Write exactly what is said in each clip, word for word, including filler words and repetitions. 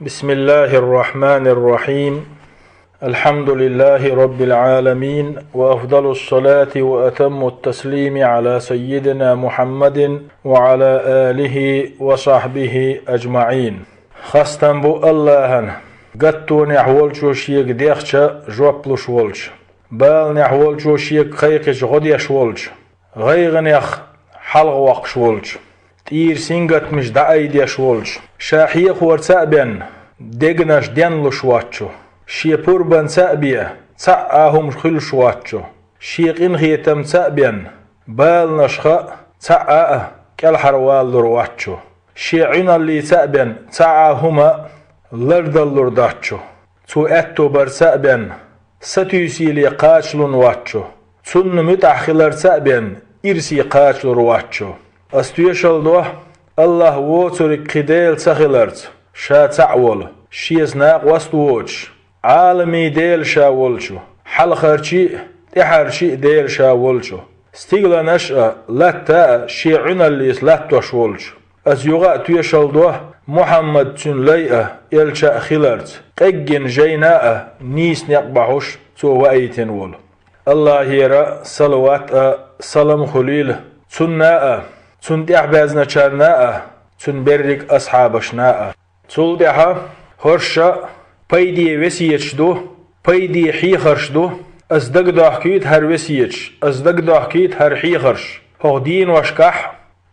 بسم الله الرحمن الرحيم. الحمد لله رب العالمين، وأفضل الصلاة وأتم التسليم على سيدنا محمد وعلى آله وصحبه أجمعين. Хастам бу Аллахьан, гаттонехь волчо шега дехча жоп луш волчу, баланехь волчо шега кхайкхича гӀо деш волчу, гӀайгӀанех хьалхавоккхуш волчу, тӀера сингаттамаш дӀаайдеш волчу, ша хьехорца а бен, дегнаш денлуш воцчу, шен пурбанца а бен, цхьа а хӀума хуьлуш воцчу, шен къинхетамца а бен, баланашха цхьа а кӀелхьарвалалур воцчу, шен Ӏуьналлица а бен, цхьа а хӀума лардаллур доцчу, цо аьтто барца а бен, сатуьйсийле кхачалун воцчу, цунна муьтӀахь хиларца а бен, ирсе кхачалур воцчу. Ас тоьшалла до Аллахь воцург кхин Дела ца хиларца, ша цхьаъ волу, шеца накъост а воцуш, Ӏаламийн Дела ша волчу, хьалхарчий а, тӀаьхьарчий а Дела ша волчу, стигланаш а, латта а шен Ӏуьналлица латтош волчу. Ас юха а тоьшалла до Мухьаммад цуьнан лай а, элча а хиларца, къеггина жайна а нийса некъ бахьуш, цо ваийтина волу. Аллахьера салават а, салам а хуьлийла цунна а, цунна тӀаьхьабаьзначарна а, цуьнан берриг асхьабашна а. Цул тӀаьхьа хӀорш а пайде весеташ ду, пайде хьехарш ду. Ас дагадохкуьйту хӀара весеташ, ас дагадохкуьйту хӀара хьехарш. ХӀокху дийношкахь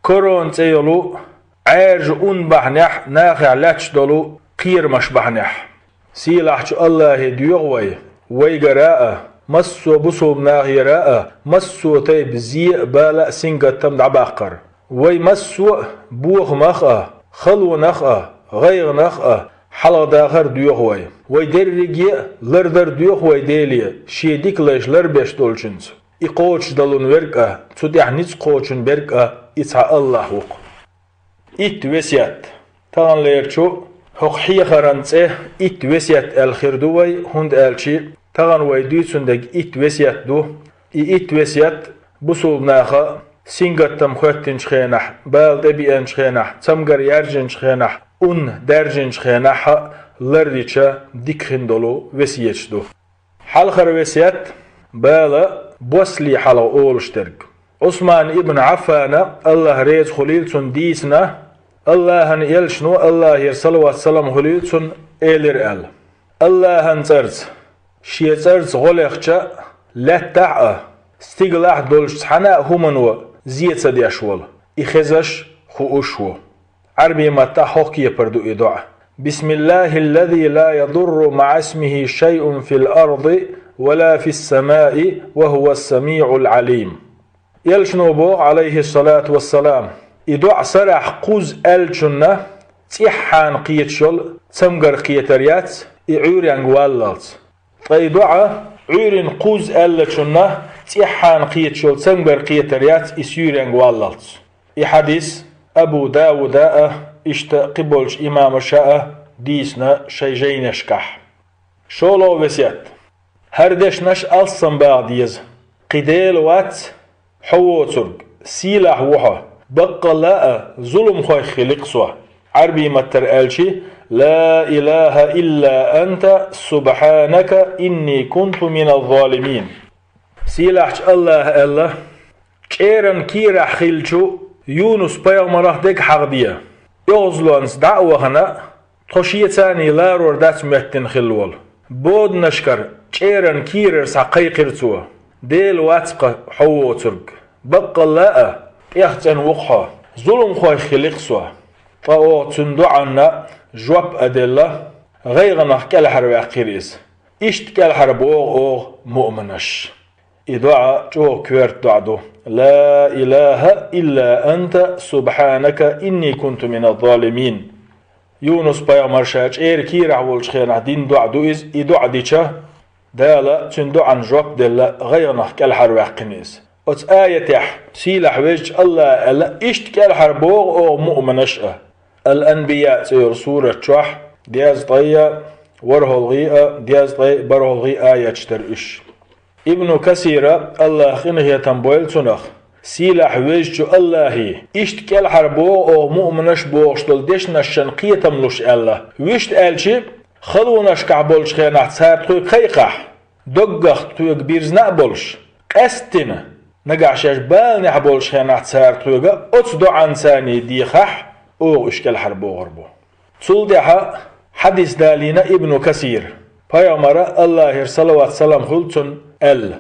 корона цӀе йолу, Ӏаьржа ун бахьанехь нахехь лаьтташ долу кхерамаш бахьанехь. Сийлахьчу Аллахье доьху вай, вайгара а, массо а бусулба нахера а, массо а тайпа зе а, бала а, сингаттам дӀабаккхар. Вай массо а бохамах а, халонах а, гӀайгӀанах а хьалхадахар доьху вай. Вай дерриге а лардар доьху вай Деле, шен дика лайш ларбеш долчуьнца. И кхочушдалун верг а, цу тӀехь ницкъ кхочун берг а и цхьа Аллахь ву-кх. Итт весет. Таханлерчу хӀокху хьехаран цӀе итт весет аьлла хир ду вай, хӀунда аьлча тахана вай дуьйцун дерг итт весет ду. И итт весет бусулба наха сингаттам хӀоьттинчу хенахь, бала тӀебеанчу хенахь, цамгар яьржинчу хенахь, ун даьржинчу хенахь а лардича дика хин долу весеташ ду. Хьалхара весет, бала боссале хьалха олуш дерг. Ӏусман ибн Ӏаффана, Аллахь реза хуьлийла цунна, дийцина, Аллахьан элчано, Аллахьера салават-салам хуьлийла цунна, элира аьлла: Аллахьан цӀарца, шен цӀарца гӀо лехча а, лаьттахь а, стигалахь а долчу цхьана а хӀумано зе ца деш волу, и хезаш, хууш ву. Ӏаьрбийн маттахь хӀокху кепара ду и доӀа: «Бисмиллахиллази ла ядурру ма'асмихи шайъун фил арди ва ла фис самаи ва хӀувас самиъул Ӏалим». Элчано боху, Ӏалайхиссалату вассалам, и доӀа сарахь кхузза аьллачунна цӀеххьана кхеташ йолу цамгар кхетар яц и Ӏуьйренга валлалц. Ткъа и доӀа Ӏуьйрина кхузза аьллачунна цӀеххьана кхеташ йолу цамгар кхетар яц и суьйренга валлалц. И хьадис Абу Дауда а, иштта кхиболчу имамаша а дийцина шайн жайнашкахь. ШолгӀа весет. ХӀара дешнаш алссам баха деза. Кхин Дела вац хьо воцург, сийлахь ву хьо, баккъалла а зуламхойх хили-кх со. Ӏаьрбийн маттара аьлчи: «Ла илаха илла анта, субхьанака, инни кунту миназ залимин». Сийлахьчу Аллаха аьлла: «ЧӀеран кийрахь хиллачу Юнус-пайхамарах дега хьахаде. ОьгӀазлонца дӀа а вахана, тхо шеца а ларор дац моьттина хилла волу. Боданашкара чӀеран кийрара схьакхайкхира цо: „Дела вац-кха хьо воцург, баккъалла а, тӀехцӀена ву-кх хьо, зуламхойх хили-кх со“. Ткъа оха цуьнан доӀанна жоп а делла, гӀайгӀанах кӀелхьарваьккхира иза. Иштта кӀелхьарбоху оха муъминаш». И доӀа чӀогӀа коьрта доӀа ду: «Ла илаха илла анта, субхьанака, инни кунту миназ залимин». Юнус-пайхамар ша чӀеран кийрахь волчу хенахь дина доӀа ду иза, и доӀа дича, Дала цуьнан доӀанна жоп делла, гӀайгӀанах кӀелхьарваьккхина иза. Оцу аятехь сийлахь везачу Аллаха аьлла: «Иштта кӀелхьарбоху оха муъминаш а». Ал-Анбия цӀе йолу сурат чохь дезткъе ворхӀалгӀий а, дезткъе бархӀалгӀий аяташ дара уьш. Ибну Касира, Аллаха къинхетам бойла цунах, Сийлахь везачу Аллахье, иштта кӀелхьарбоху оха муъминаш бохуш долу дешнашна кхетам луш аьлла. Вуьшта аьлча, халонашкахь болчу хенахь цара тхоьга кхайкхахь, доггах тхоьга бирзина а болуш, къаьсттина, нагахь шаьш баланехь болчу хенахь цара тхоьга оцу доӀанцаний дехахь, оха уьш кӀелхьарбохур бу. Цул тӀаьхьа хьадис далийна Ибну Касира, пайхамара, Аллахьера салават-салам хуьлу цунна, аьлла: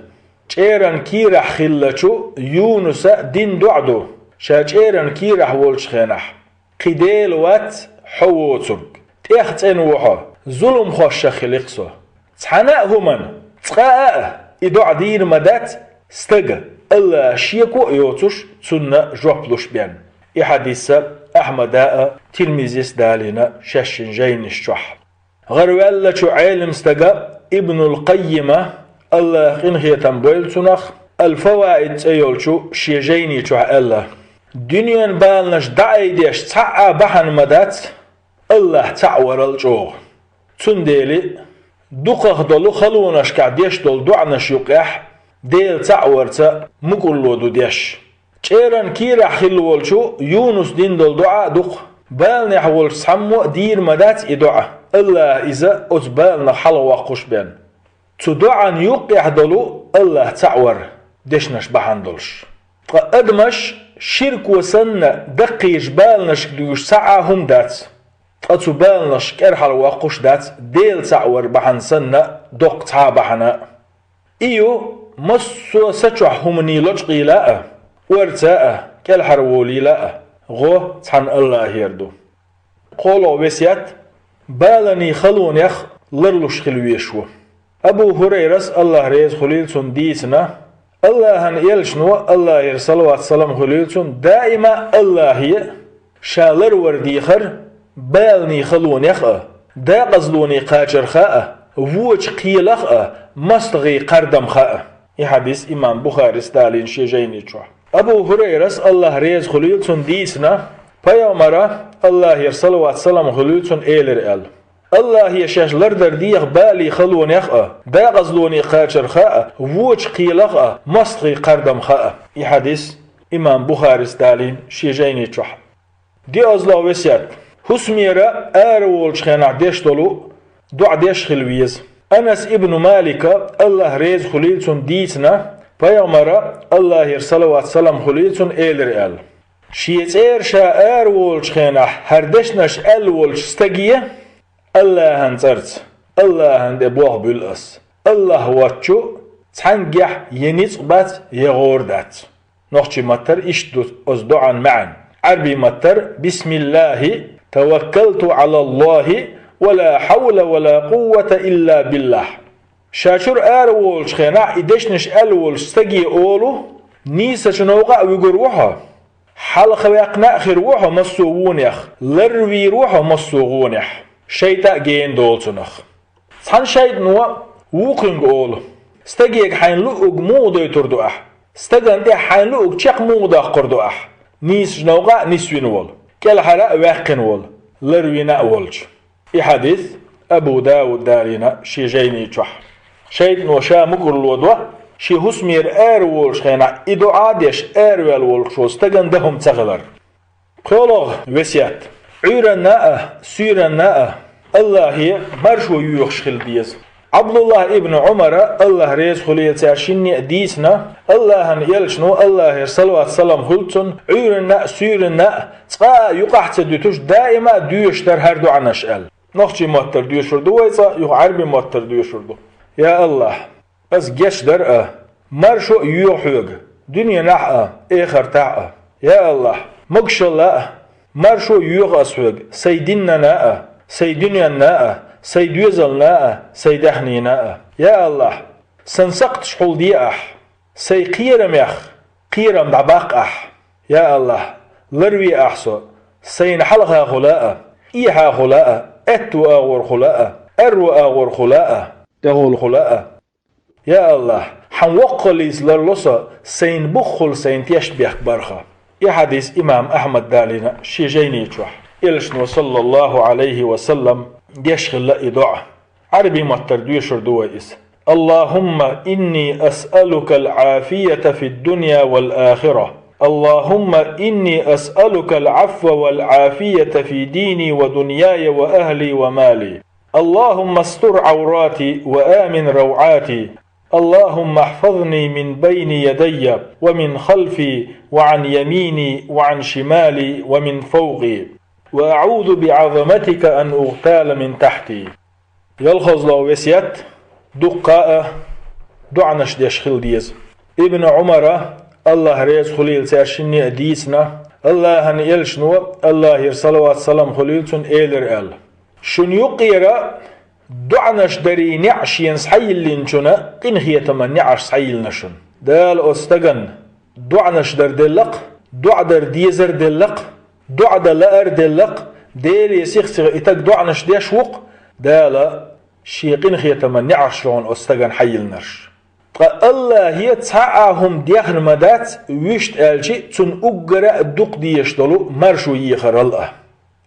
«ЧӀеран кийрахь хиллачу Юнуса дина доӀа ду, ша чӀеран кийрахь волчу хенахь: „Кхин Дела вац хьо воцург, тӀех цӀена ву хьо, зуламхошах хили-кх со“. Цхьана а хӀуманна, цкъа а, и доӀа дийр ма дац стага, Аллахьа шеко а йоцуш, цунна жоп луш бен». И хьадис Ахьмада а, Тирмизис далийна шаьшшинна жайнаш чохь. ГӀараваьллачу Ӏелам стага Ибнул Къаййима, Аллахьа къинхетам бойла цунах, Ал-Фаваид цӀе йолчу шен жайни чохь аьлла: «Дуьненан баланаш дӀаайдеш цхьа а бахьана ма дац Аллахь цхьаъ варал чӀогӀа. Цундела дукхах долу халонашкахь деш долу доӀанаш юкъехь Дела цхьаъ варца мукӀарло ду деш. ЧӀеран кийрахь хилла волчу Юнус дина долу доӀа а ду-кх, баланехь волчу цхьаммо а дийр ма дац и доӀа, Аллахьа иза оцу баланах хьалхавоккхуш бен. Цу доӀан юккъехь долу Аллахь цхьаъ вар дешнаш бахьана долуш. Ткъа адамаш ширко санна даккхийчу баланашка дуьйш цхьа а хӀума дац, ткъа цу баланашка кӀерхьалвоккхуш дац Дела цхьаъ вар бахьана санна доккха цхьа а бахьана а. И ю массо а са чохь хӀуманийн лочкъийла а, орца а, кӀелхьарволийла а гӀо цхьана Аллахьера ду». КхоалгӀа весет: баланийн халонех ларлуш хила везаш ву. Абу ХӀурайрас, Аллахь реза хуьлийла цунна, дийцина, Аллахьан элчано, Аллахьера салават-салам хуьлийла цунна, даима Аллахье ша ларвар дехар баланийн халонех а, декъазлоне кхачарха а, вочу кхелах а, мостагӀийн кхардамха а. И хьадис имам Бухарис далийна шен жайни чохь. Абу ХӀурайрас, Аллахь реза хуьлийла цунна, дийцина, пайхамара, Аллахьера салават-салам хуьлийла цунна, элира аьлла: «Аллахье шаьш лардар деха баланийн халонех а, декъазлоне кхачарха а, вочу кхелах а, мостагӀийн кхардамха а». И хьадис имам Бухарис далийна шен жайни чохь. ДиъазлагӀа весет: хӀусамера араволучу хенахь деш долу доӀа деш хила веза. Анас ибн Малика, Аллахь реза хуьлийла цунна, дийцина, пайхамара, Аллахьера салават-салам хуьлийла цунна, элира аьлла: «Шен цӀера ша араволучу хенахь хӀара дешнаш аьлла волчу стаге Аллахьан цӀарца, Аллахьан тӀе болх буьллу ас: „Аллахь воцчу цхьаьнггехь я ницкъ бац, я гӀора дац“». Нохчийн маттара иштта ду оцу доӀан маьӀна. Ӏарбийн маттара: «Бисмиллахи таваккалту Ӏалаллахи, ва ла хьавла ва ла къуввата илла биллахь». Ша чуьра араволучу хенахь и дешнаш аьлла волчу стаге олу: «Нийсачу новкъа а вуьгур ву хьо, хьалхаваьккхина а хир ву хьо массо а вонех, ларвийр ву хьо массо а гӀонехь, шайтӀа а гена долу цунах». Цхьана шайтӀано вукхуьнга олу: «Стагега хьайна луъург муха дойтур ду ахь? Стагана тӀехь хьайна луъург чекх муха доккхур ду ахь?» Нийсачу новкъа а нисвина волу, кӀелхьара а ваьккхина волу, ларвина а волчу. И хьадис Абу Дауд далийна шен жайни чохь. ШайтӀано ша мукӀарло до, шен хӀусамера араволучу хенахь и доӀа а деш, араваьлла волчу стагана дан хӀума ца хилар. КхоалгӀа весет: Ӏуьйранна а, суьйранна а Аллахье маршо йоьхуш хила деза. Ӏабдуллахь ибн Ӏумара, Аллахь реза хуьлийла цаьршинне а, дийцина, Аллахьан элчано, Аллахьера салават-салам хуьлу цунна, Ӏуьйранна а, суьйранна а цкъа а юкъахь ца дуьтуш, даима а доьшуш дара хӀара доӀанаш аьлла. Нохчийн маттара доьшур ду вай цкъа, юха Ӏарбийн маттара доьшур ду. Я Аллахь, ас гечдар а, маршо а йоьху хьоьга, дуьненахь а, эхартахь а. Я Аллахь, могушалла а, маршо а йоьху ас хьоьга, сайн динна а, сайн дуьненна а, сайн доьзална а, сайн даьхнина а. Я Аллахь, сан сакхташ хьулде ахь, сайн кхерамех кхерам дӀабаккха ахь. Я Аллахь, ларве ахь со, сайна хьалха хула а, эхьа хула а, аьтту агӀор хула а, аьрру агӀор хула а, тӀехула хула а. Я Аллахь, хьан воккхаллица ларло со, сайна буххула сайна тешнабехк барха. И хьадис имам Ахьмад далийна шен жайни чохь. Элчано, саллаллаху Ӏалайхи ва саллам, деш хилла и доӀа. Ӏарбийн маттара доьшур ду вай иза. اللهم إني أسألك العافية في الدنيا والآخرة. اللهم إني أسألك العفو والعافية في ديني ودنياي وأهلي ومالي. اللهم استر عوراتي وآمن روعاتي. اللهم احفظني من بين يدي ومن خلفي وعن يميني وعن شمالي ومن فوقي. وأعوذ بعظمتك أن أغتال من تحتي. ЯлхолгӀа весет, дуккха а доӀанаш деш хила деза. Ибн Ӏумара, АллахӀ реза хуьлийла цаьршинна а, дийцина, АллахӀан элчано, АллахӀера салават-салам хуьлийла цунна, элира аьлла: «Шуна юкъера доӀанаш дарий неӀ шена схьайиллинчунна къинхетаман неӀарш схьайиллина шуна». Дала оцу стагана доӀанаш дар делла-кх, доӀа дар дезар делла-кх, доӀа дан лаар делла-кх, Деле сих-сиха и стаг доӀанаш деш ву-кх, Дала шен къинхетаман неӀарш йогӀу оцу стагана схьайиллинарш. Ткъа АллахӀе цхьа а хӀума дехна ма дац, вуьшта аьлча, цунна уггара а дукха дезаш долу маршо ехарал а.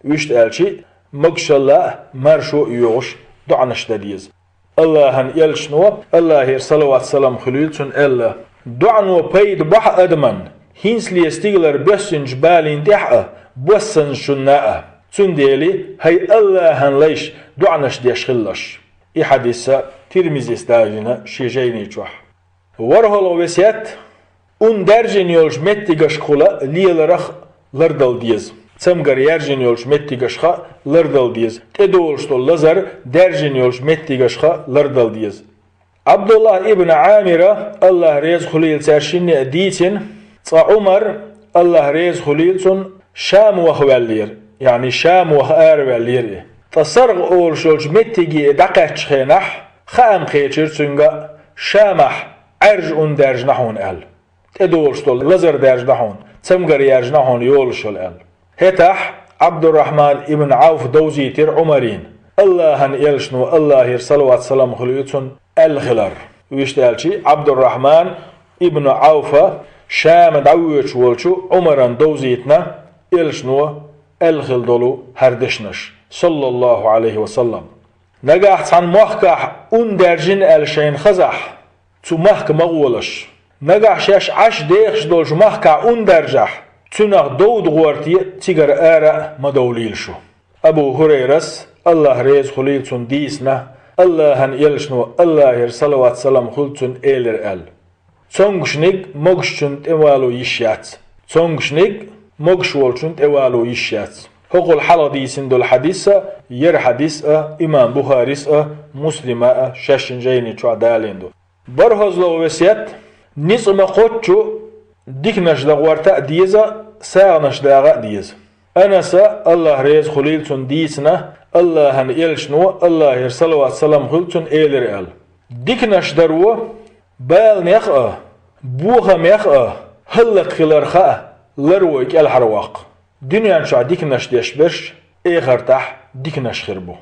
Вуьшта аьлча, могушалла а, маршо а йоьгӀуш доӀанаш дан деза. АллахӀан элчано, АллахӀера салават-салам хуьлийла цунна, аьлла: «ДоӀано пайда бохьу адамна, хӀинцале стигалара боьссинчу балийна тӀехь а, боссанчунна а. Цундела хӀай АллахӀан лайш, доӀанаш деш хилалаш». И хьадис а Тирмизис далийна шен жайни чохь. ВорхӀалгӀа весет, ун даьржина йолчу меттигашкахула леларх лардала деза. Цамгар яьржина йолчу меттигашха лардала деза. ТӀедолуш долу лазар даьржина йолчу меттигашха лардала деза. ӀабдуллахӀ ибн Ӏамира, АллахӀ реза хуьлийла цаьршинна а, дийцина, цкъа Ӏумар, АллахӀ реза хуьлийла цунна, Шам ваха ваьллера, яъни Шам ваха араваьллера и. Ткъа Саргъа олуш йолчу меттиге и дӀакхаьччу хенахь, хаам кхечира цуьнга, Шамахь Ӏаьржа ун даьржина хьуна аьлла. ТӀедолуш долу лазар даьржина хьуна, цамгар яьржина хьуна йолуш йолу аьлла. ХӀетахь Ӏабдуррахьман ибн Ӏавф довзийтира Ӏумарна, АллахӀан элчано, АллахӀера салават-салам хуьлийла цунна, аьлла хилар. Вуьшта аьлча, Ӏабдуррахьман ибн Ӏавфа Шама дӀавоьдуш волчу Ӏумарна довзийтина элчано аьлла хилла долу хӀара дешнаш, саллаллахӀу ӀалайхӀи ва саллам. Нагахь цхьана махкахь ун даьржина аьлла шайна хазахь, цу махка ма гӀолаш. Нагахь шаьш Ӏаш дехаш долчу махкахь ун даьржахь, цуьнах довда гӀорте цигара ара а ма довлийла шу. Абу ХӀурайрас, АллахӀ реза хуьлийла цунна, дийцина, АллахӀан элчано, АллахӀера салават-салам хуьлда цунна, элира аьлла: «Цомгушниг могушчунна тӀе вало йиш яц. Цомгушниг могуш волчунна тӀе вало йиш яц». ХӀокхул хьалха дийцина долу хьадис а, яра хьадис а имам Бухарис а, Муслима а шаьшшинна жайни чохь далийна ду. БархӀазло весет, ницкъ ма кхоччу диканаш дан гӀорта а деза, сагӀанаш дагӀа а деза. Анаса, АллахӀ реза хуьлийла цунна, дийцина, АллахӀан элчано, АллахӀера салават-салам хуьлда цунна, элира аьлла: «Диканаш даро баланех а, бохамех а хӀаллакьхиларх а лар вай кӀелхьарваккха. Дуьнен чохь диканаш деш берш эхартахь диканаш хир бу».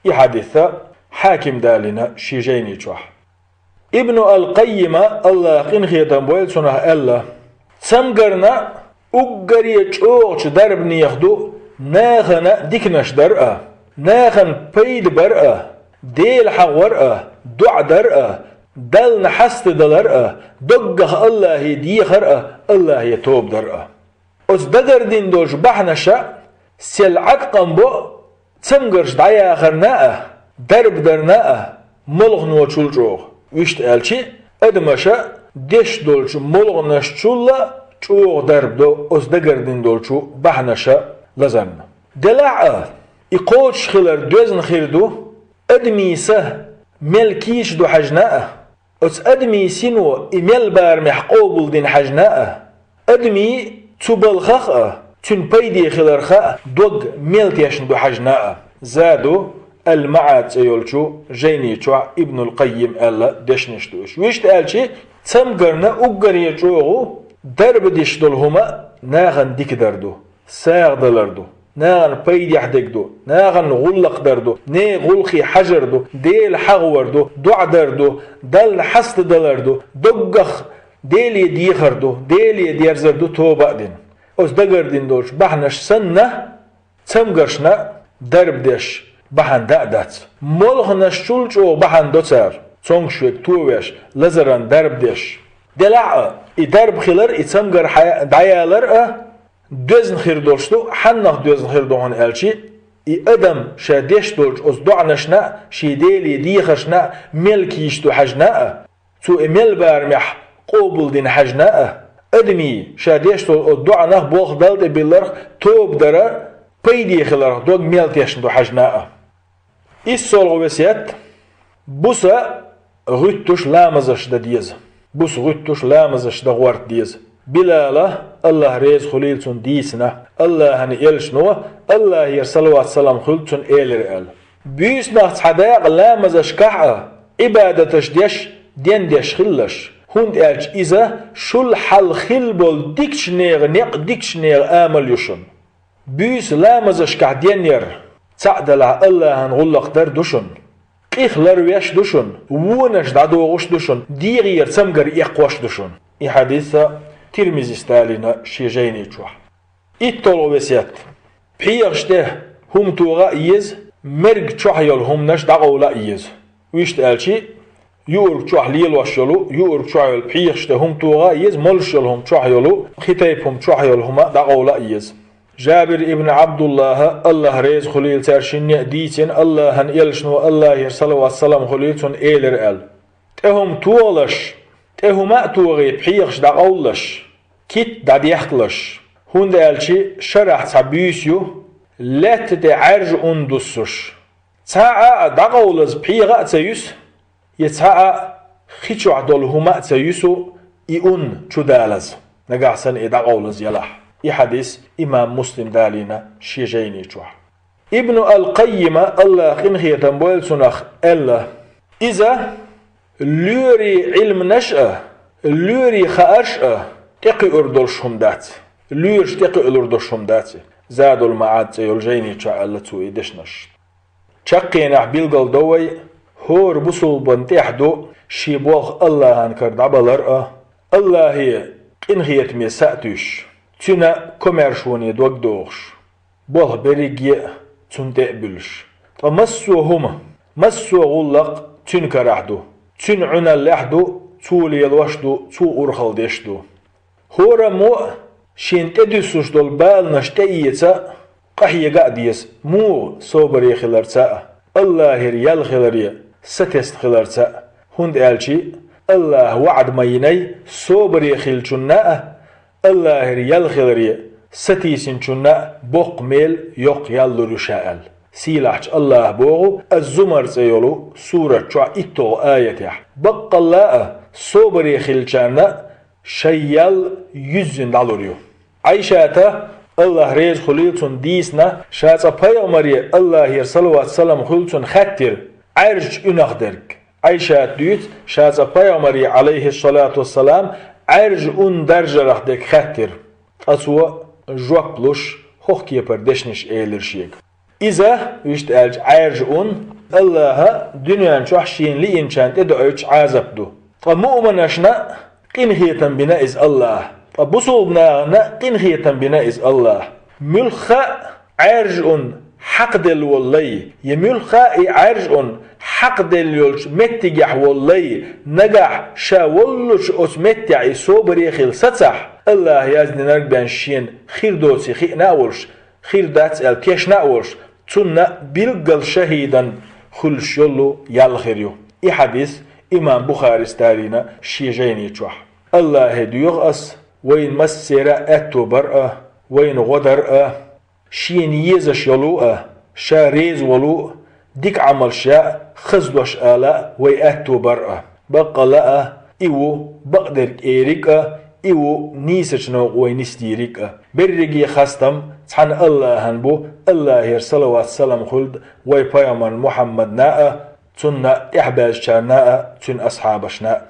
И хьадис а Хьакима далийна шен жайни чохь. Ибн ал-Къаййима, АллахӀа къинхетам бойла цунах, аьлла: «Цамгарна уггаре чӀогӀачу дарбанех ду нахана диканаш дар а, нахана пайда бар а, Дела хьахор а, доӀа дар а, Далла хьастадалар а, доггах АллахӀе дехар а, АллахӀе тоба дар а». Оцу дагардина долчу бахьанаша сел Ӏаткъам бо цамгарш дӀаяхарна а, дарба дарна а молханочул чӀогӀа. Вуьшта аьлча, адамаша деш долчу молханашчулла чӀогӀа дарба до оцу дагардина долчу бахьанаша лазарна. Делахь а, и кхочуш хилар доьзна хир ду, адамийн са мел кийча ду хьаьжна а, оцу адамийн сино и мел барамехь къобалдина хьаьжна а, адамийн цу балхах а, цуьнан пайде хиларх а дог мел тешна ду хьаьжна а. Заду ал-МаӀад цӀе йолчу жайни чохь Ибнул Къаййим аьлла дешнаш ду уьш. Вуьшта аьлча, цамгарна уггаре чӀогӀа дарба деш долу хӀума нахана дика дар ду. СагӀа далар ду, нахана пайдехь дерг ду, нахана гӀуллакх дар ду, нехан гӀуллакхе хьажар ду, Дела хьахор ду, доӀа дар ду, Далла хьастадалар ду, доггах Деле дехар ду, Деле дерзар ду, тоба а дина. Оцу дагардина долчу бахьанаш санна, цамгаршна дарба деш бахьана дан а дац. Молханашчул чӀогӀа бахьана до цара. цомгаш верг товеш, лазаран дарба деш. Делахь а, и дарба хилар, и цамгар хьа-, дӀаялар а доьзна хир долуш ду, хьаннах доьзна хир ду хьуна аьлчи, и адам ша деш долчу оцу доӀанашна а, шен Деле дехаршна а мел кийча ду хьаьжна а, цо и мел барамехь къобалдина хьаьжна а, адамийн ша деш долу оцу доӀанах болх Далла тӀе билларх тоба дара пайде хиларх дог мел тешна ду хьаьжна а. ИссолгӀа весет: буса гӀуьттуш ламазаш дан деза. Буса гӀуьттуш ламазаш дан гӀорта деза. Билала, Аллах реза хуьлийла цунна, дийцина, Аллахьан элчано, Аллахьера салават-салам хуьлда цунна, элира аьлла. Буьйсанах цхьа дакъа ламазашкахь а, Ӏибадаташ деш, ден деш хилалаш, хӀунда аьлча иза шул хьал хилла болу дикачу нехан некъ, дикачу нехан амал ю шуна. Буьйса ламазашкахь денъяр, цхьаъ делахь, Аллахьан гӀуллакх дар ду шуна. Къих ларвеш ду шуна, вонаш дӀадохуш ду шуна, дегӀера цамгар эккхош ду шуна. И хьадис а Тирмизис далийна шен жайни чохь. ИтталгӀа весет: пхьегӀаш тӀе хӀума тоха а еза, мерг чохь йолу хӀуманаш дӀакъовла а еза. Вуьшта аьлчи, юург чохь лелош йолу, юург чохь йолу пхьегӀаш тӀе хӀума тоха а еза, молуш йолу хӀума чохь йолу, кхин тайпа хӀума чохь йолу хӀума дӀакъовла а еза. Жабир ибн Абдуллаха, Аллах реза хуьлийла цаьршинна а, дийцина, Аллахьан элчано, Аллахьера салават-салам хуьлийла цунна, элира аьлла: тӀе хӀума тохалаш, тӀе хӀума а тохий, пхьегӀаш дӀакъовлалаш, кит дӀадехкалаш, хӀунда аьлча шарахь цхьа буьйса ю, лаьтта тӀе Ӏаьржа ун дуссуш. Цхьа а дӀакъовлаза пхьегӀа а ца юьсу, я цхьа а хи чохь долу хӀума а ца юьсу и ун чудалаза, нагахь санна и дӀакъовлаза ялахь. И хьадис имам Муслим далийна шен жайни чохь. Ибну ал-Къаййима, Аллах къинхетам бойла цунах, аьлла: иза лоьрийн Ӏилманаш а, лоьрийн хаарш а тӀекхуьур долуш хӀума дац, лоьраша тӀекхуьлур долуш хӀума дац. Задул МаӀад цӀе йолу жайни чохь аьлла цо и дешнаш. Чаккхенахь билгалдо вай, хӀора бусулбан тӀехь ду шен болх Аллахьан кара дӀабалар а, Аллахье къинхетаме са а туьйсуш, цуьнан комаьршоне дог дохуш, болх берриге а цунна тӀе а буьллуш. Ткъа массо а хӀума, массо а гӀуллакх цуьнан карахь ду, цуьнан Ӏуьналлехь ду, цо лелош ду, цо урхалла деш ду. ХӀораммо а шена тӀедуьссуш долу баланаш тӀеэца а, къахьега а деза, муха, собаре хиларца а, Аллахьера ял хиларе сатесна хиларца а, хӀунда аьлча Аллаха ваӀда ма йинай собаре хиллачунна а, Аллахьера ял хиларе сатийсинчунна а боккха мел, йоккха ял лур ю ша аьлла. Сийлахьчу Аллаха боху Аз-Зумар цӀе йолу сурат чохь итталгӀа аятехь: баккъалла а, собаре хиллачарна а шайн ял юьззина дӀалур ю. Ӏайшата, Аллах реза хуьлийла цунна, дийцина, ша цкъа пайхамаре, Аллахьера салават-салам хуьлу цунна, хаьттира Ӏаьржачу уьнах дерг. Ӏайшата дуьйцу, ша цкъа пайхамаре, Ӏалайхиссалату вассалам, Ӏаьржа ун даржарах дерг хаьттира. Ткъа цо, жоп луш, хӀокху кепара дешнаш элира шега. Иза, вуьшта аьлча, Ӏаьржа ун, Аллаха дуьнен чохь шена лиъначарна тӀедоуьйтуш Ӏазап ду. Ткъа муъманашна а къинхетам бина иза Аллаха. Ткъа бусулба нахана а къинхетам бина иза Аллаха. Муьлхха а Ӏаьржа ун хьакхаделла волу лай, я муьлхха а и Ӏаьржа ун хьакхаделла йолчу меттигехь волу лай, нагахь ша воллучу оцу меттехь и собаре хила сацахь, Аллаха яздинарг бен шена хир доций хиъна а волуш, хир дац аьлла тешна а волуш, цунна билггал шахӀидан хуьлуш йолу ял хир ю. И хьадис имам Бухарис далийна шен жайни чохь. Аллахе доьху ас вайна массеран а аьтто бар а, вайна гӀо дар а, шена езаш йолу а, ша реза волу а, дика Ӏамалш яа, хаза дош ала а вай аьтто бар а. Баккъала а, и ву бакъдерг эриг а, и ву нийсачу новкъа вай нисдийриг а. Берриге хастам цхьана Аллахьан бу, Аллахьера салават-салам хуьлда вай пайхамарна Мухьаммадна а, цунна тӀаьхьабаьзначарна а, цуьнан асхьабашна а.